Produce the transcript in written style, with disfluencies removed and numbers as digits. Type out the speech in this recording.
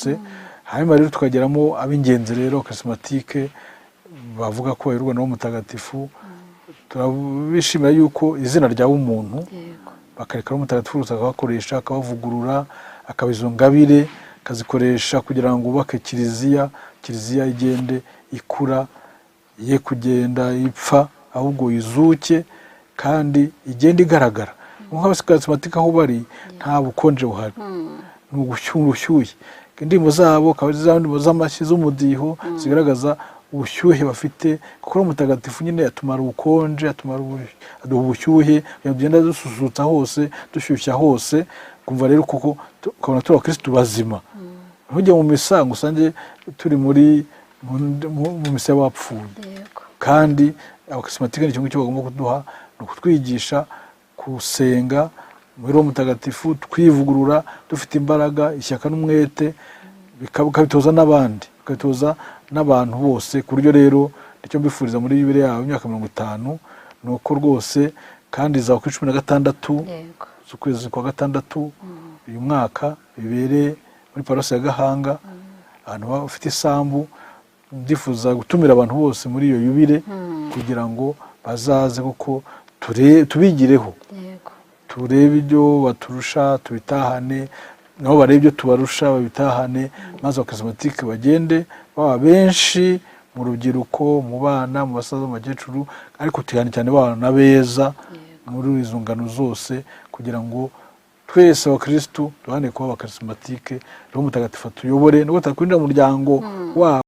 rwose. Hanyuma rero tukageramo ab'ingenzi rero, charismatique, bavuga ko bayoborwa na Roho Mutagatifu. Turabishimira yuko izina rya umuntu bakareka Roho Mutagatifu gusa akabakoresha, akabavugurura, akaba izo ngabire akazikoresha kugira ngo bubake kiliziya, kiliziya igende ikura, ye kugenda ipfa, ahubwo izuke kandi igende igaragara. Nk'abacharismatique aho bari nta bukonje buhari, ni ubushyuhe. Indirimbo zabo akaba ari za ndirimbo z'amashyi, z'umudiho, zigaragaza ubushyuhe bafite, kuko Roho Mutagatifu nyine atumara ubukonje, atumara aduha ubushyuhe kugira ngo tugenda dususurutsa hose, dushyushya hose. Kumva rero kuko ukabona turi abakirisitu bazima, ntujye mu misa ngo usange turi muri mu misa y'abapfuye. Kandi abacharismatique ni ikintu bagomba kuduha, ni ukutwigisha gusenga muri Roho Mutagatifu, twivugurura, dufite imbaraga, ishyaka n'umwete, bikabitoza n'abandi, bikabitoza n'abantu bose. Ku buryo rero nicyo mbifuriza muri yubile yabo, imyaka 50, ni uko rwose kandi izaba kuri 16 z'ukwezi kwa gatandatu uyu mwaka, bibere muri paruwasi ya Gahanga, ahantu bafite isambu. Ndifuza gutumira abantu bose muri iyo yubile kugira ngo bazaze, kuko tubigireho, turebe ibyo baturusha tubitahane, nabo barebe ibyo tubarusha babitahane, maze abacharismatique bagende baba benshi mu rubyiruko, mu bana, mu basaza, mu bakecuru, ariko cyane cyane bana beza muri izo ngano zose, kugira ngo twese abakirisitu duharanire kuba abacharismatique, Roho Mutagatifu atuyobore nubwo tutakwinjira mu muryango wabo.